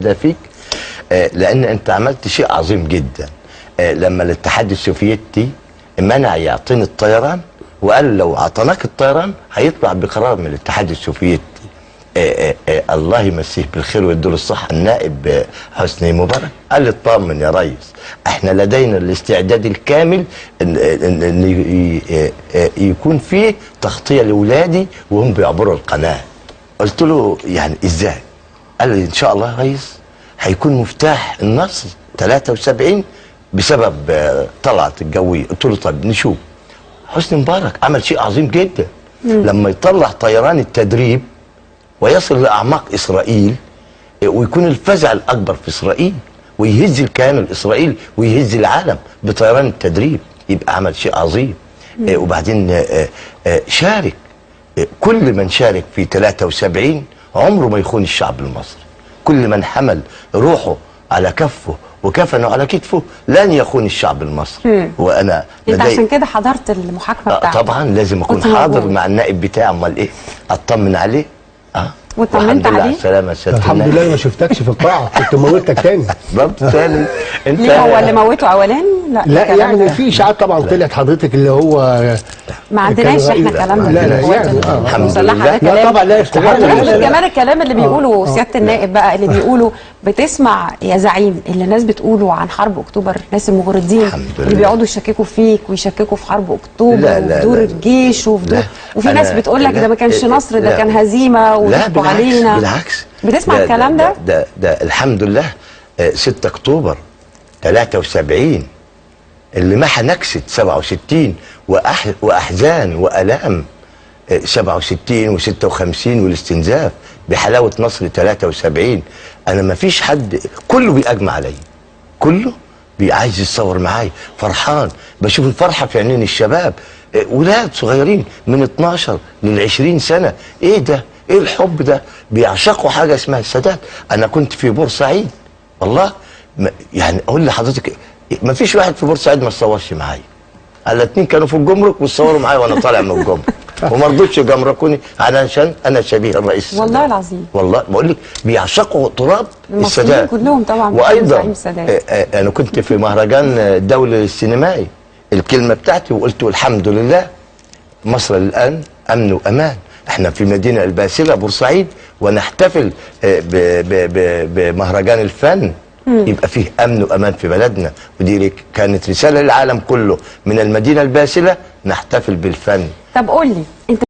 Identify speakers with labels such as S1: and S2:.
S1: ده فيك، لان انت عملت شيء عظيم جدا. لما الاتحاد السوفيتي منع يعطيني الطيران وقال لو اعطيناك الطيران هيطلع بقرار من الاتحاد السوفيتي. الله يمسيه بالخير ويديله الصحة النائب حسني مبارك قال لي اطمن يا ريس، احنا لدينا الاستعداد الكامل ان يكون فيه تغطيه لاولادي وهم بيعبروا القناة. قلت له يعني ازاي؟ قال لي ان شاء الله يا ريس هيكون مفتاح النصر 73 بسبب طلعت الجوية. قلت له طب نشوف. حسني مبارك عمل شيء عظيم جدا لما يطلع طيران التدريب ويصل لأعماق إسرائيل ويكون الفزع الأكبر في إسرائيل ويهز الكيان الإسرائيلي ويهز العالم بطيران التدريب، يبقى عمل شيء عظيم. وبعدين شارك، كل من شارك في 73 عمره ما يخون الشعب المصري. كل من حمل روحه على كفه وكفنه على كتفه لن يخون الشعب المصري. وانا
S2: انت عشان كده حضرت المحاكمة بتاعته؟
S1: طبعا لازم اكون حاضر مع النائب بتاعي، امال ايه؟ اطمن عليه.
S2: وطمنت عليه؟
S1: السلامة يا سيادة.
S3: الحمد لله ما شفتكش في القاعة، كنت موتك تاني.
S1: بالظبط تاني.
S2: انت ليه هو اللي موته اولاني؟
S3: لا لا، يعني في اشاعات طبعا طلعت حضرتك اللي هو
S2: ما عندناش احنا كلام ده.
S3: لا لا يعني
S1: الحمد لله.
S3: لا طبعا لا يستحق.
S2: كمان الكلام اللي بيقوله سيادة النائب بقى، اللي بيقوله بتسمع يا زعيم اللي الناس بتقوله عن حرب اكتوبر، الناس المغردين اللي بيقعدوا يشككوا فيك ويشككوا في حرب اكتوبر وفي دور الجيش وفي دور، وفي ناس بتقول لك ده ما كانش نصر، ده كان هزيمة وضحكوا علينا.
S1: بالعكس،
S2: بتسمع الكلام ده؟
S1: ده ده الحمد لله 6 اكتوبر 73 اللي محى نكسه 67 واحزان والام 67 و56 والاستنزاف بحلاوه نصر 73. انا ما فيش حد، كله بيأجمع عليا، كله عايز يتصور معايا، فرحان، بشوف الفرحة في عينين الشباب، ولاد صغيرين من 12 لل 20 سنة. ايه ده؟ ايه الحب ده؟ بيعشقوا حاجة اسمها السادات. انا كنت في بورسعيد والله، يعني اقول لحضرتك ما فيش واحد في بورسعيد ما اتصورش معايا. الاثنين كانوا في الجمرك واتصوروا معايا وانا طالع من الجمرك وما رضوش يجمركوني علشان انا شبيه الرئيس السادات.
S2: والله العظيم،
S1: والله بقول لك بيعشقوا تراب السادات
S2: كلهم طبعا.
S1: وايضا انا كنت في مهرجان الدولي السينمائي، الكلمة بتاعتي وقلت الحمد لله مصر الان امن وامان، احنا في مدينة الباسله بورسعيد ونحتفل بمهرجان الفن. يبقى فيه امن وامان في بلدنا، ودي كانت رسالة للعالم كله من المدينة الباسله، نحتفل بالفن.
S2: طب قول لي انت